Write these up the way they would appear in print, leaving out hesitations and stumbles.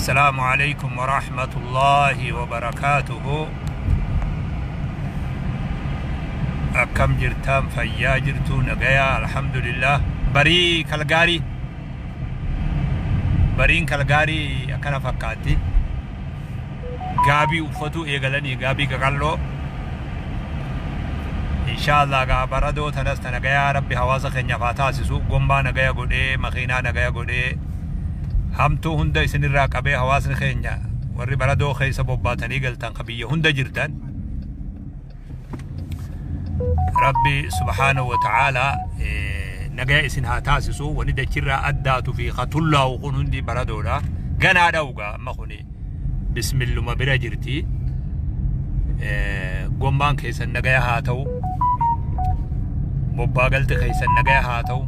Assalaamu alaikum warahmatullaahi wabarakaatuhu. Akkam jirtan fayyaa jirtu nagayaa alhamdulillah. Barii kalgaarii bariin kalgaarii akkana fakkaatti. Gaabii uffatuu eegalanii gaabii qaqalloo. Inshaallah gaa baradoo tanas ta nagayaa rabbi hawaasa keenyaaf haa taasisu. Gommaa nagaya godhee makiinaa nagaya godhee hamtuu hunda isinirraa qabee hawaasni keenya warri baradoo keessa bobbaatanii galtan ka biyya hunda jirtan rabbi subhaanahu wa ta'aalaa nagaya isin haa taasisu wani dachirraa addaatu fi ka tullaa'u kun hundi baradoodha ganaa dha'ugaa amma kuni bismilluma bira jirti gommaan keessan nagaya haa ta'u bobbaa galti keessan nagaya haa ta'u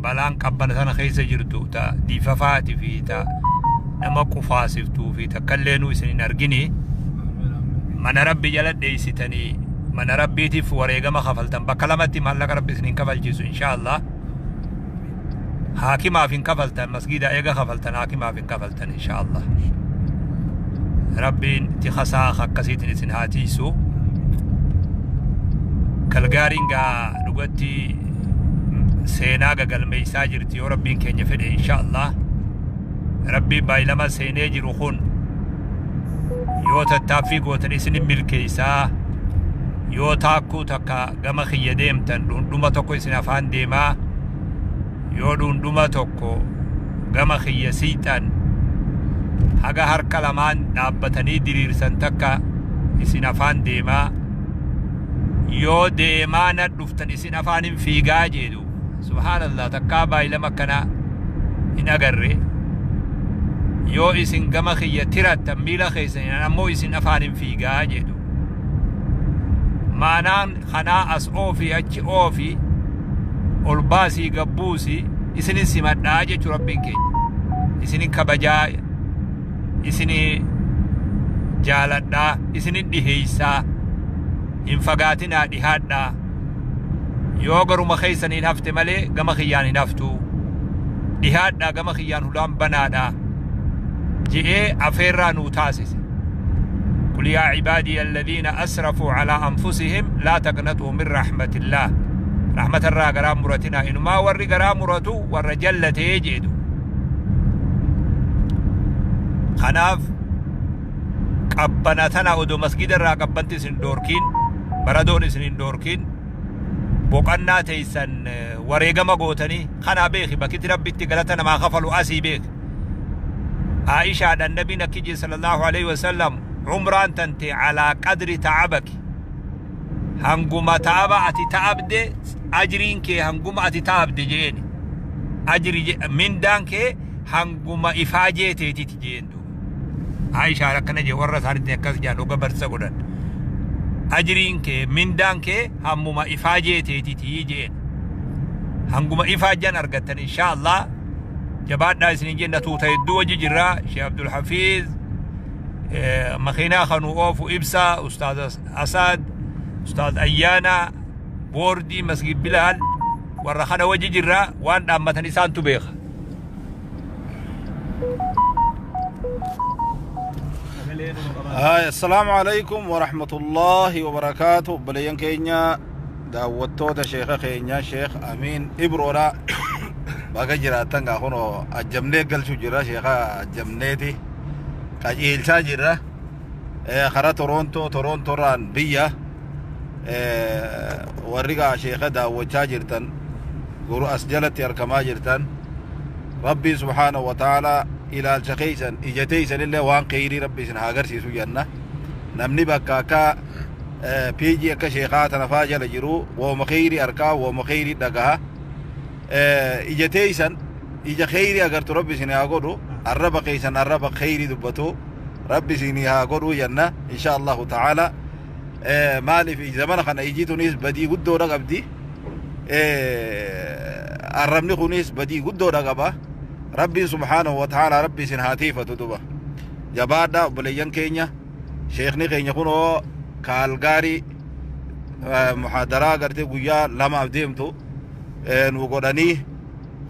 balaan qabbana sana keessa jirtu ta diifafaati fi ta nama qufaasiftuu fi takkallee nu isin hin argini mana rabbi jala dheeysitanii mana rabbiitiif wareegama kafaltan bakka lamatti maallaqa rabbi isin hin kafalchiisu insha Allah haakimaaf hin kafaltan masgiida eega kafaltan haakimaaf hin kafaltan insha Allah rabbiin tikasaa akkasiitiin isin haa tiisu kalgaariin gaa dhugatti seenaa gagalmeeysaa jirti yoo rabbiin keenya fedhe insha Allah rabbiin baay'ilama seenee jiru kun yoo tattaaffii gootan isin milkeeysaa yoo taakkuu takka gama kiyya deemtan dhundhuma tokko isin afaan deemaa yoo dhundhuma tokko gama kiyya siixan haga harka lamaan dhaabbatanii diriirsan takka isin afaan deemaa yoo deemaa na dhuftan isin afaan hin fiigaa jedhu subhaanallah takkaa baay'ilama akkanaa hin agarre yoo isin gama kiyya tirattan miila keessan ammoo isin afaan hin fiigaa jedhu maanaan kanaa as oofi achi oofi ol baasii gabbuusi isinin simadhaa jechuu rabbiin keenya isinin kabajaa isini jaaladhaa isinin dhiheeysaa hin fagaatinaa dhihaadhaa yoo garuma keessaniin hafte malee gama kiyyaan hin haftu dhihaadhaa gama kiyyaan hulaan banaadhaa je'ee afeerraa nuu taasise قل يا عبادي الذين أسرفوا على أنفسهم لا تقنطوا من رحمة الله رحمة الرا غرام مرتنا إنما ور غرام مرتو ور جلته جيدو خناف qabbana tana odoo masgida irraa qabbanti isin dhoorkiin baradoon isin hin dhoorkiin boqannaa teeysan wareegama gootanii kanaa beeki bakkitti rabbitti galata namaa kafalu asii beeki Aishaadhaan nabiin akki jee sallallahu alaihi wasallam umraan tante alaa qadri ta'abaki hanguma ta'aba ati ta'abde ajriin kee hanguma ati ta'abde jeeni ajri mindaan kee hanguma ifaajee teetiti jeen duuba Aishaan akkana jee warra isaanitti akkas jaan oga barsa godhan ajriin kee mindaan kee hammuma ifaajee teetiti jeen hanguma ifaajjan argattan insha Allah jabaadhaa isinin jenna tuuta hedduu wajji jirra Sheekh Abdul Hafiz makiinaa kanuu oofu ibsa Ustaaz Asad Ustaaz Ayyaana boordii Masgid Bilaal warra kana wajji jirra waan dhaammatan isaantu beeka. Hi, assalamu alaikum wa rahmatullahi wa barakatuh. Obboleeyyan keenya daawwattoota sheeka keenya Sheekh Amiin Ibroodha. Baga jiraattan gaa kunoo ajjamnee galchuu jira sheeka ajjamneeti. Qajeelchaa jirra. Karaa Toroontoo Toroontoorraan biyya warri gaa sheeka daawwachaa jirtan guru as jalatti argamaa jirtan. Rabbiin subhaanahu wa ta'ala ilaalcha keessan ija teessan illee waan kheyrii rabbi isin haa agarsiisu jenna. Namni bakka akka piijii akka sheekaa tana faa jala jiru wooma kheyrii arkaa wooma kheyrii dhagaha. Ija teessan ija kheyrii agartu rabbi isin haa godhu arraba keessan arraba kheyrii dubbatu rabbi isin haa godhu jenna insha Allahu ta'ala. Maaliif zamana kana iji tunis badii guddoodha qabdi. Arrabni kunis badii guddoodha qaba. Rabbiin subhaanahu wa ta'ala rabbi isin haa tiifatu duba. Jabaadha obboleeyyan keenya. Sheekni keenya kunoo kaalgaarii muhaadaraa gartee guyyaa lamaaf deemtu nu godhanii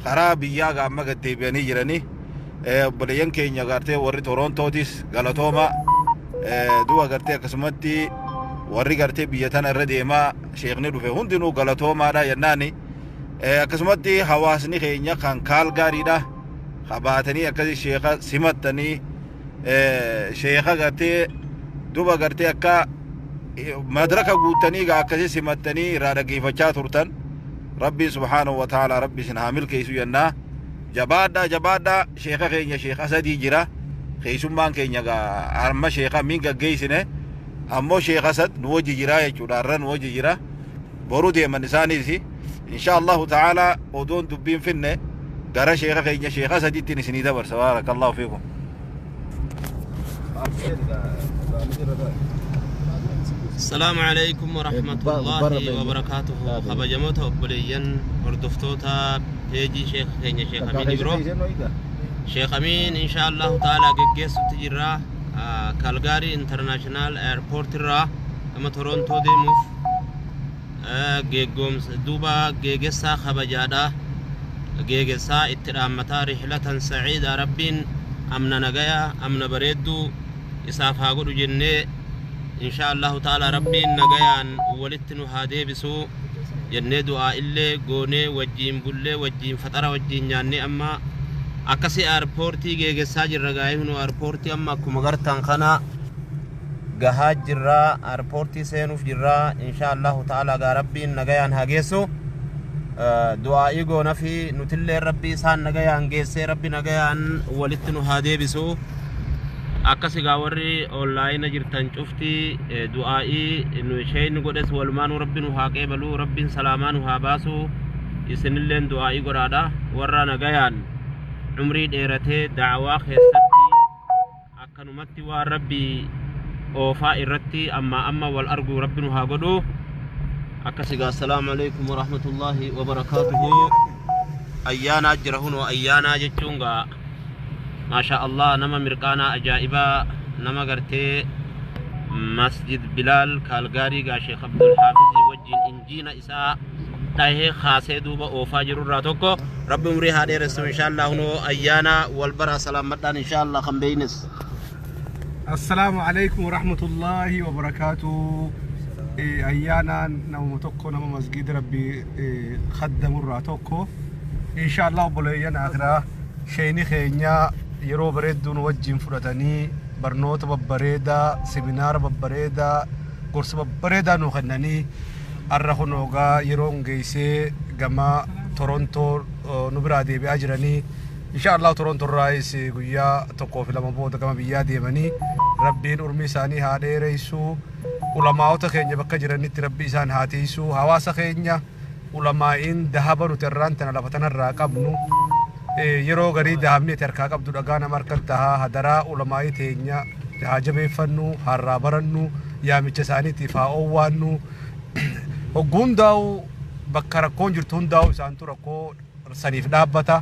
karaa biyyaa gaamma gad deebi'anii jiranii. Obboleeyyan keenya gartee warri Torontootis galatooma. Duba gartee akkasumatti warri gartee biyya tana irra deemaa sheekni dhufe hundinuu galatoomaadha jennaani. Akkasumatti hawaasni keenya kan Kaalgaariidha. Qabaatanii akkasi sheeka simattanii, sheeka gartee duba gartee akka madraka guuttanii gaa akkasi simattanii irraa dhaggeeffachaa turtan. Rabbiin subhaanahu wa ta'ala rabbi isin haa milkeessu jennaa. Jabaadhaa, jabaadhaa. Sheeka keenya Sheekh Asadii jira. Keessummaan keenya gaa amma sheeka min gaggeessine, ammoo Sheekh Asad nu wajji jira jechuudha. Har'a nu wajji jira, boru deeman isaanis insha Allahu ta'ala. Odoon dubbiin finne gara sheeka keenya Sheekh Asadiittiin isinii dabarsa. Baarakallahu fiikum. السلام عليكم ورحمة الله وبركاته. Kabajamoota obboleeyyan hordoftoota peejii sheekh keenya Sheekh Amiin Ibro, Sheekh Amiin insha Allahu ta'ala geggeessutti jirra. Kalgaarii International Airport irraa gama Torontoo deemuuf geeggoomsa duuba geegessaa kabajaadha, geegessaa itti dhaammataa. Rihlatan saciida, Rabbiin amna nagaya amna bareedduu isaaf haa godhu jennee, insha Allahu ta'ala Rabbiin nagayaan walitti nu haa deebisuu jennee du'aa illee goonee, wajjiin bullee, wajjiin faxara wajjiin nyaannee, amma akkasi airportii geegessaa jirra. Gaa'ee nu airportii amma akkuma gartan kana gahaa jirra, airportii seenuuf jirra insha Allahu ta'ala. Gaa Rabbiin nagayaan haa geessu, du'aa'ii goona fi nutillee Rabbi isaan nagayaan geessee Rabbi nagayaan walitti nu haa deebisu. Akkas egaa warri onlaayina jirtan cufti du'aa'ii nu isheen godhes walumaanuu Rabbi nu haa qeebalu, Rabbiin salaamaa nu haa baasu. Isinilleen du'aa'ii godhaadha. Warra nagayaan umrii dheeratee da'awaa keessatti akkanumatti waan Rabbi oofaa irratti amma amma wal argu Rabbi nu haa godhu. Akkas egaa, assalaamu alaikum warahmatullaahi wabarakaatuhu. Ayyaanaa jira hunoo. Ayyaanaa jechuun gaa maasha Allah, nama mirqaanaa ajaa'ibaa, nama gartee Masjid Bilaal Kaalgaarii gaa Sheekh Abdul Haafizii wajjin injiina isaa dhahee kaasee duuba oofaa jirurraa tokko. Rabbi umrii haa dheeressu inshaallah. Hunoo ayyaana wal baraa, salaammadhaan inshaallah kan beeynes. السلام عليكم ورحمة الله وبركاته. أيانا نوم tokko nama masgida Rabbi khaddamu irraa tokko إن شاء الله. Obboleeyyan akhiraa, sheeyni keenya yeroo bareedduu nu wajjin fudhatanii barnoota babbareedaa, seminaara babbareedaa, gorsa babbareedaa nu kennanii, har'a kun ogaa yeroon geessee gama Torontoo nu biraa deebi'aa jiranii. Insha Allah Torontoo irraayis guyyaa tokkoo fi lama booda gama biyyaa deemanii. Rabbiin urmii isaanii haa dheereessu. Ulamaa'ota keenya bakka jiranitti Rabbi isaan haa tiisu. Hawaasa keenya ulamaa'iin dahaba nuti irraan tana lafa tanarraa qabnu. Yeroo garii dahabni ati harkaa qabdu dhagaa nama harka tahaa. Hadaraa ulamaa'ii teenya haa jabeeffannu, harraa barannu, yaamicha isaaniitiif haa oowwaannu. Hogguu hundaa'u bakka rakkoon jirtu hundaa'u isaantu rakkoo saniif dhaabbata.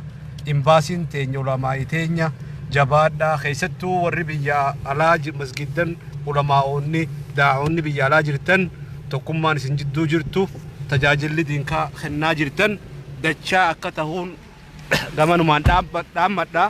Imbaasiin teenya ulamaa'ii teenya. Jabaadhaa. Keessattuu warri biyya alaa masgiddan, ulamaa'onni, daa'onni biyya alaa jirtan, tokkummaan isin jidduu jirtu, tajaajilli diinkaa kennaa jirtan dachaa akka tahuun gamanumaan dhaammadha.